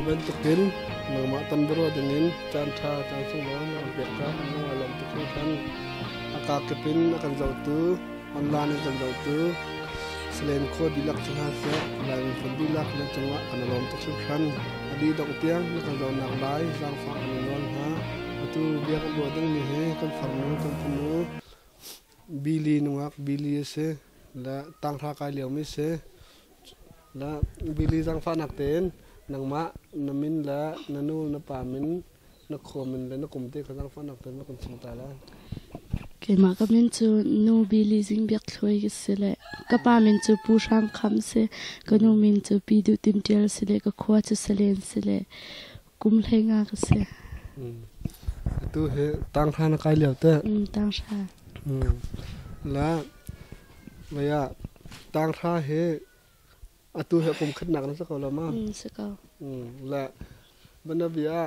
bantukin nangmah tan biaruah dingin caan ṭha caan sunglawi na kan pek caah kan lung aa lawm tuk hringhran. A kakip in a kan zohtu, online in kan zohtu, Salen khua dihlak cu hna seh, Lai miphun dihlak na cungah kan i lawm tuk hringhran. A dih dongh tiang na kan zohnak lai zaangfah kan in nawl hna. Atu bia kan ruah dingmi hi kan farnu, kan fanu, Billy nungak Billy a si. Le tanghra kai liomi si. Le Billy zaangfahnak tein nangmah na min le na nu na pa min na khua min le na kum te kha zaangfahnak tein na kan chim ta lai. Keimah ka min cu Nu Billy Zing Biak Thluai ka si le ka pa min cu Pu Hrang Kham si, ka nu min cu Pi Duh Tin Ṭial si le ka khua cu Salen si le kum 15 ka si. Atu hi tanghra na kai lio te? Tanghra. La vaya tanghra hi atu hi kum khatnak na si ko lo ma? Si ko. La banabia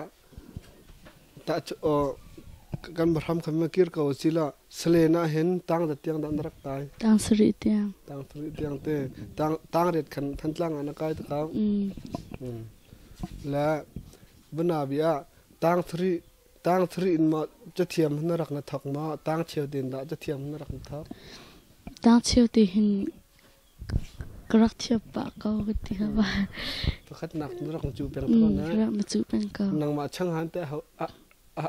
ta kan bahram khan ma kir ko si la salen ah hin tang da tiang da na rak kai. Tang sarih tiang. Tang sarih tiang te tang tang ret khan thantlang ah na kai ta kau. Le banabia tang thri tang thri in ma cathiam na rak na thok ma tang cheu tin dah cathiam na rak na thok? Tang cheu ti hin ka rak thiam pah ko ka ti ha ba. Pakhat nak na rak cu peng ko na. Ka rak na cu peng ko. Nangmah chang han te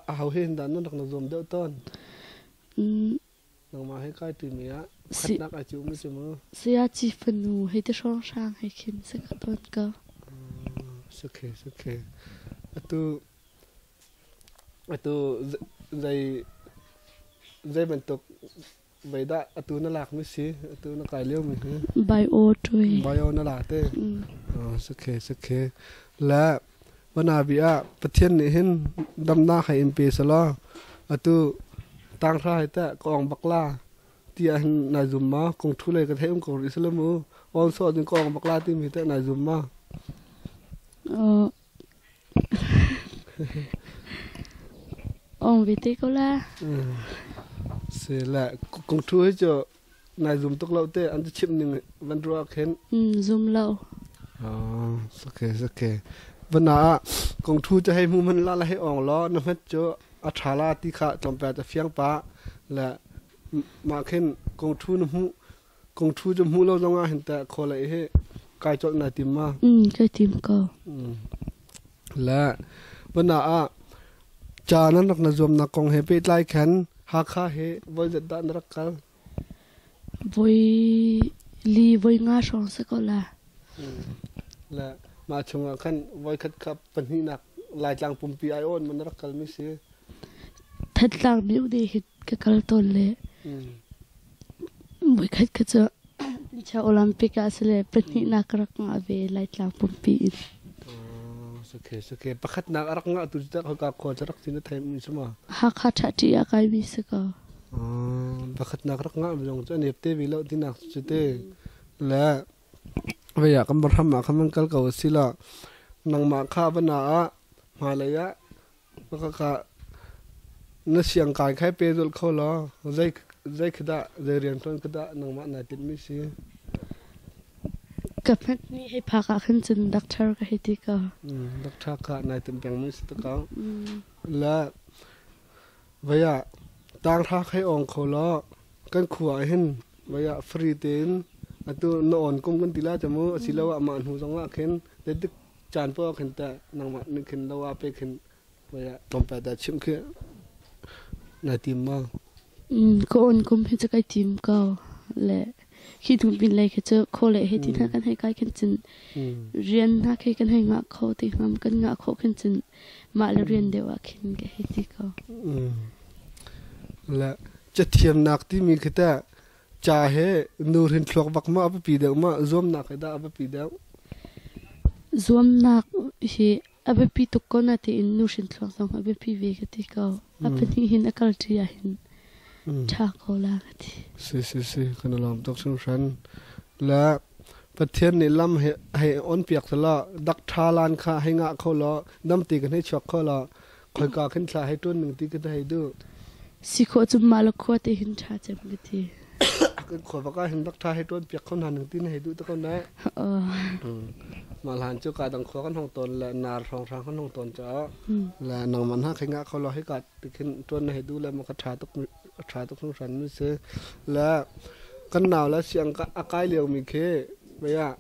a hau hin dah na rak na zuam deuh ton? Nangmah he kai ti mi ah pakhat nak ai cu mi cu mu. Saya ci fanu hei ti hrawng hrang he khin se ka ton ko. Sukhe sukhe. Atu atu zei zei bantuk Vei dah atu na lak mi si atu na kai lio mi hi? Bio tui. Bio na la te. Sakhe sakhe. Le bana bi ah Pathian nih hin damnak hai in pe sala atu tang hra hai ta kong bakla ti ah hin nai zum ma kong thu le ka thei um ko ri sala mu on so din kong bakla ti mi te nai zum ma? Ong ve te ko la. Si le kung thu hi cu nai zum tuk lo te an chim ning van ruah khin. Zum lo. Oh, okay, okay. Vana ah kung thu cu hei mu man la la hei ong lo na hmet cu a tha la ti kha tlawmpal ta fiang pa le ma khin kung thu na hmu kung thu cu hmu lo zong ah hin ta kho lai hi kai chol na tim ma? Kai tim ko. Le vana ah ca nan rak na zuamnak kong he pehtlai khan Hakha he voi zat dah na rak kal? Voi li voi nga hrawng si ko la. Le mah chungah khan voi khat kha pahnihnak Laitlang pumpi ai awn man na rak kal mi si? Thantlang miu de hi ka kal tawn le voi khat kha cu Cha Olympic ah sile pahnihnak ka rak ngah ve Laitlang pumpi in. Sake sake pakhatnak a rak ngah tu cu ka khua cu rak sin na thei mi suma? Hakha ṭha ah kai mi si ko. Pakhatnak rak ngah mi zong cu an ep te vi lo tinak cu te le vei ah kan ram ah khan kal ko si la nangmah kha vana ah hmailei ah ka na siang kai khai pe zul kho law zei zei khi dah zei rian ṭuan khi dah nangmah nai tinh mi si? Ka hmet ni hei phak ah khan cun doctor ka hei ti ko. Doctor kha nai tinh peng mi si ko. La vei ah tanghra khai ong kho law kan khua ah hin vei ah free tein atu na on kum kan ti la chamu asiloah mah hnu zong ah khin dik caan poah khin teh nangmah nih khin lo ah pe khin tlawmpal dah chimh khi nai tim maw? Ka on kum hi cu kai tim ko le khi tung pin lei khi cu kho le he ti hna kan hei kai khin cun rian hna khi kan hei ngah kho ti ngam kan ngah khawh khin cun mah le rian deuh ah khin ka hei ti ko. Le cathiamnak timi khi teh ca he nu hrin thluak bak ma a biapi deuh ma zuamnak he dah a biapi deuh? Zuamnak hi a biapi tuk ko na tiin nu hrin thluak zong a biapi ve ka ti ko. A pahnih hin a kal ṭi ahhin ṭha ko la ka ti. Si si si kan i lawm tuk hringhran. Le Pathian nih lam he hei on piak sala dak ṭha lan kha hei ngah kho law dam ti kan hei chuak kho law khoika khin thla hei ṭuan ning ti ka hei duh. Si khawh cu mah le khua te hin ṭha cem ka ti. Kan khua bak ah hin dak ṭha hei ṭuan piak kho hna ning ti na hei duh te ko na. Mah hlan cu ka dang khua kan hong tawn le nar hrawnghrang kan hong tawn caah le nangmah hna khi ngah kho lo hi ka tikhin ṭuan na hei duh le ma ka ṭha tuk ṭha tuk hringhran mi si. Le kan nau le siang a kai lio mi khi mei ah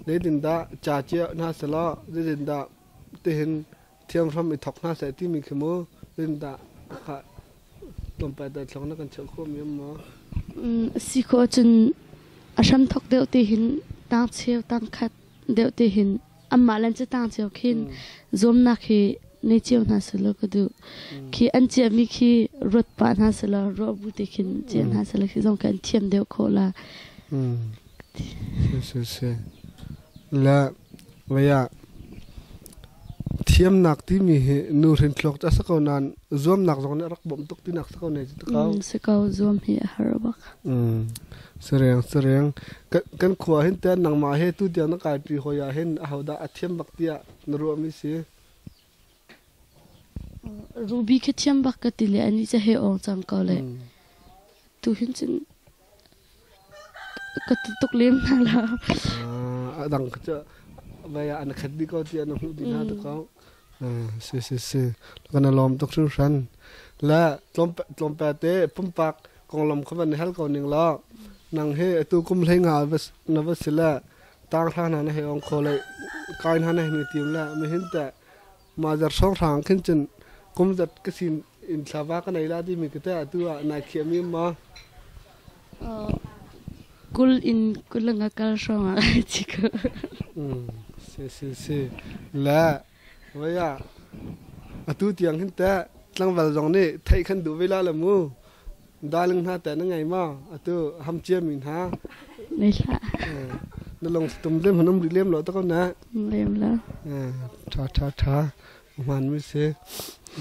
zeitindah ca cia hna selaw zeitindah tihin thiamhram i thok hna seh timi khi mu zeitindah kha tlawmpal te thlong na kan cheuh khawh mi um maw? Si khawh ahcun a hram thok deuh te hin tang cheu tang khat deuh te hin anmah le an ci tang cio khin zuamnak hi nei cio hna selaw ka duh. Khi an ciahmi khi ruat pah hna selaw ruah bu te khin ciah hna selaw khi zong khi an thiam deuh khawh la. Si si si. Le vei ah thiamnak timi hi nuhrin thluak cu a si ko nain zuamnak zong nih a rak bawmh tuk tinak si ko ne cu ko. Si ko zuam hi a har bak. Sareng sareng kan khua hin te nangmah he tu tiang na kaipi hoi ah hin ahodah a thiam bak tiah na ruahmi si? Ruby khi thiam bak ka ti le ani ca he ong cang ko le. Tu hin cun ka ti tuk lem hna lo. A dang cu vai ah an khat dih ko tiah na hmuh dih hna tuk ko. Si si si. Kan lawm tuk hringhran. Le tlawmpa te pumpak konglam kha van hal ko ning law nang he atu kum hlei nga na va si le tang hra hna na he ong kho le kai hna na he mi tim le mi hin te ma zar song hrang khin cun kum zat ka sin in thlava ka nei la ti mi ka te atu ah nai khiah mi ma Kul in kul nga kal hrawng ah ci ko. Si si si le vaya atu tiang hin te tlangval zong nih theih khan duh ve la le mu darling hna te na ngei ma atu ham cia mi hna Nei hlah. Na long tum lem hanum ri lem lo ta ko na Lem lo. Tha tha tha hman mi si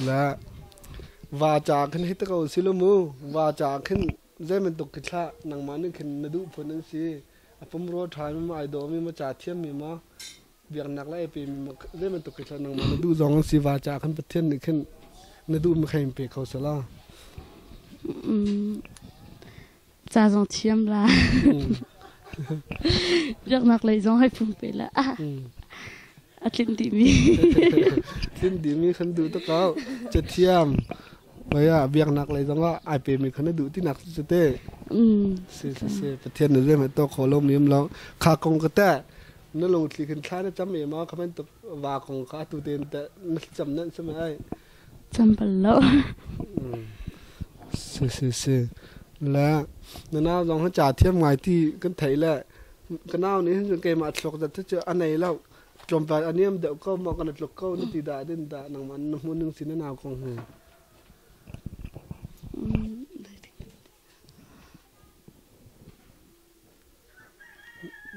la va cha khin hi ta ko si lo mu va cha khin zei bantuk khi thlah nangmah nih khin na duh phun an si a pumrua ṭha mi ma ai daw mi ma ca thiam mi ma biaknak le ai pe mi ma zei bantuk khi thlah nangmah na duh zong an si va ca khan Pathian nih khin na duh mi kha in pe kho sela. Ca zong thiam la. Biaknak lei zong hai phung pe la. A tlin dihmi. Tlin dihmi khan duh tuk ko. Cathiam Maya biaknak lei zong ah ai pemi kha na duh tinak cu te. Si si si Pathian na zei to kho lo mi lo kha kong ka te na lungthli khin thla na cam e ma kha bantuk va kong kha tu ten te na cam nan sam ai. Cam bal lo. Si si si le na nau zong ha cha thiam ngai ti kan thei le ka nau nih hin keimah thlok zat cu a nei lo tlawmpal a niam deuh ko maw kan tluk ko na ti dah din dah nangmah na hmu ning sin na nau kong hi.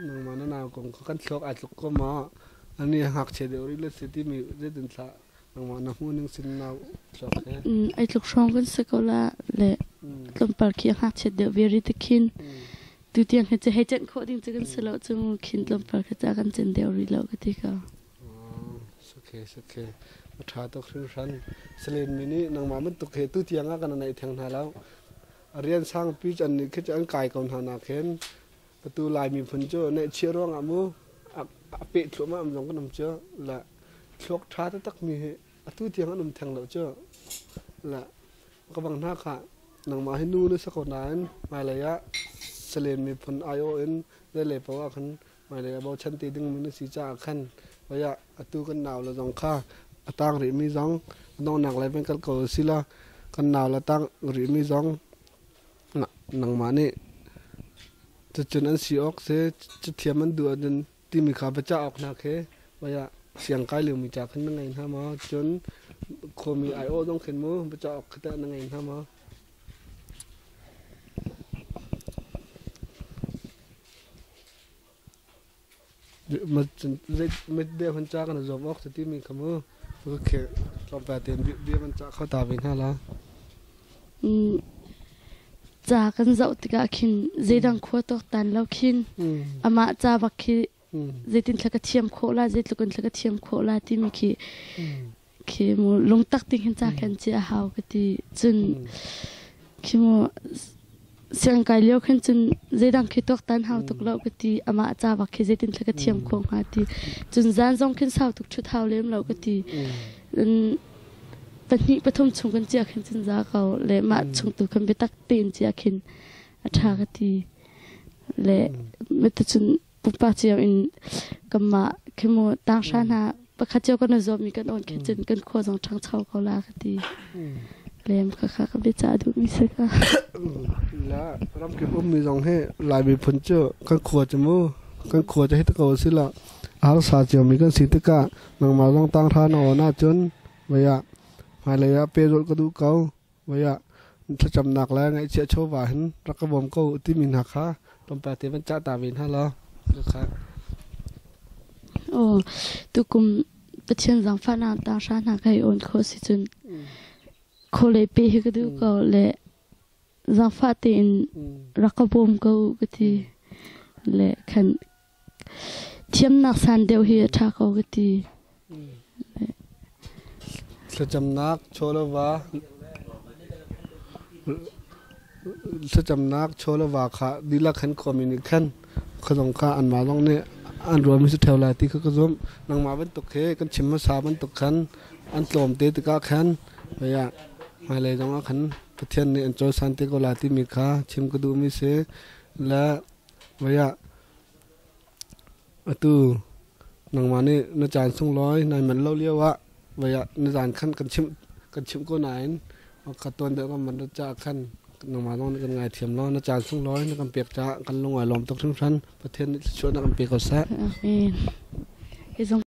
Nangmah na nau kong kha kan thluak ai tluk ko maw ani ngakchia deuh rih le si timi zeitin thlah nangmah na hmu ning sin nau thluak he. Ai tluk hrawng kan si ko la le tlawmpal khi ngakchiat deuh ve ri te khin Tutiang hi cu hei cenh khawh ding cu kan si lo cu khin tlawmpal kha ca kan cen deuh rih lo ka ti ko. Sukhe sukhe a ṭha tuk hringhran. Salen mi nih nangmah bantuk he tutiang ah kan naih theng hna lo. A rian sangpi cu an nih khi cu an kai ko hna nak hin atu Lai miphun cu neihchiah ruangah mu a peh thluahmah am zong kan um cu la thluak ṭha taktak mi hi atu tiang an um theng lo cu la Ka bang hna kha nangmah hi nu na si ko nain hmailei ah Salen miphun aiawh in zeilei paoh ah khan hmailei ah bochan te dingmi na si caah khan hoi ah atu kan nau le zong kha a tang rihmi zong a donghnak lei van kal ko u sila kan nau le tang rihmi zong nangmah nih cucun an si awk si cathiam an duh ahcun timi kha va cah awk hna khi hoi ah siangkai liomi ca khin na ngei hna maw? Cun khuami aiawh zong khin mu va cah awk khi teh na ngei hna maw? Mit hun ca kan zuam awk timi kha mu khi tlawmpal tein bia van cah kho ta ve hna la. Ca kan zoh tikah khin zeidang khua tuaktan lo khin amah ca bak khi zeitin thla ka thiam khawh la zeitluk in thla ka thiam khawh la timi khi khi mu lungtak ting hin ca khan ci a hau ka ti cun khi mu. Siang kai lio khin cun zeidang khi tuaktan hau tuk lo ka ti. Amah ca bak khi zeitin thla ka thiam kho hnga ti. Cun zan zong khin sau tuk ṭhut hau lem lo ka ti. Pahnih pathum chung kan cia khin cun za ko le mah chung tu kan biatak tein cia khin a ṭha ka ti. Le cun pumpak cio in kanmah khi mu tanghra hna pakhat cio kan i zuammi kan awn khi cun kan khua zong ṭhangcho ko la ka ti. Lem ka kha ka biacah duhmi si ka. La ramkip ummi zong hi Lai miphun cu kan khua cu mu kan khua cu hi ta ko si la harsa ciomi kan si tikah nangmah zong tanghra na awn ahcun vei ah hmailei ah pehzulh ka duh ko vei ah thlacamnak le ngaihchiah chawva hin rak ka bawm ko timi hna kha tlawmpal te van cah ta ve hna law kha. Aw, tukum Pathian zaangfahnak tanghra hna ka hei awn khawh si cun khualei pe hi ka duh ko le zaangfah tein rak ka bawm ko ka ti le khan thiamnak san deuh hi a ṭha ko ka ti. Thlacamnak chawleva thlacamnak chawleva kha dihlak khan khuami nih khan khuazong kha anmah zong nih an ruahmi si ṭheo lai ti kha ka zumh. Nangmah bantuk hi kan chim hmasa bantuk khan an tlawm te tikah khan hmailei zongah khan Pathian nih an cawisan te ko lai timi kha chim ka duhmi si. Le atu nangmah nih na caan sunglawi nai manh lo lio ah nizan khan kan chimh kan chimh ko nain ka tuan deuh kan van rat caah khan nangmah zong nih kan ngaithiam law na caan sunglawi na kan pek caah kan lung ai lawm tuk hringhran. Pathian nih thluachuah na kan pe ko seh. Amen.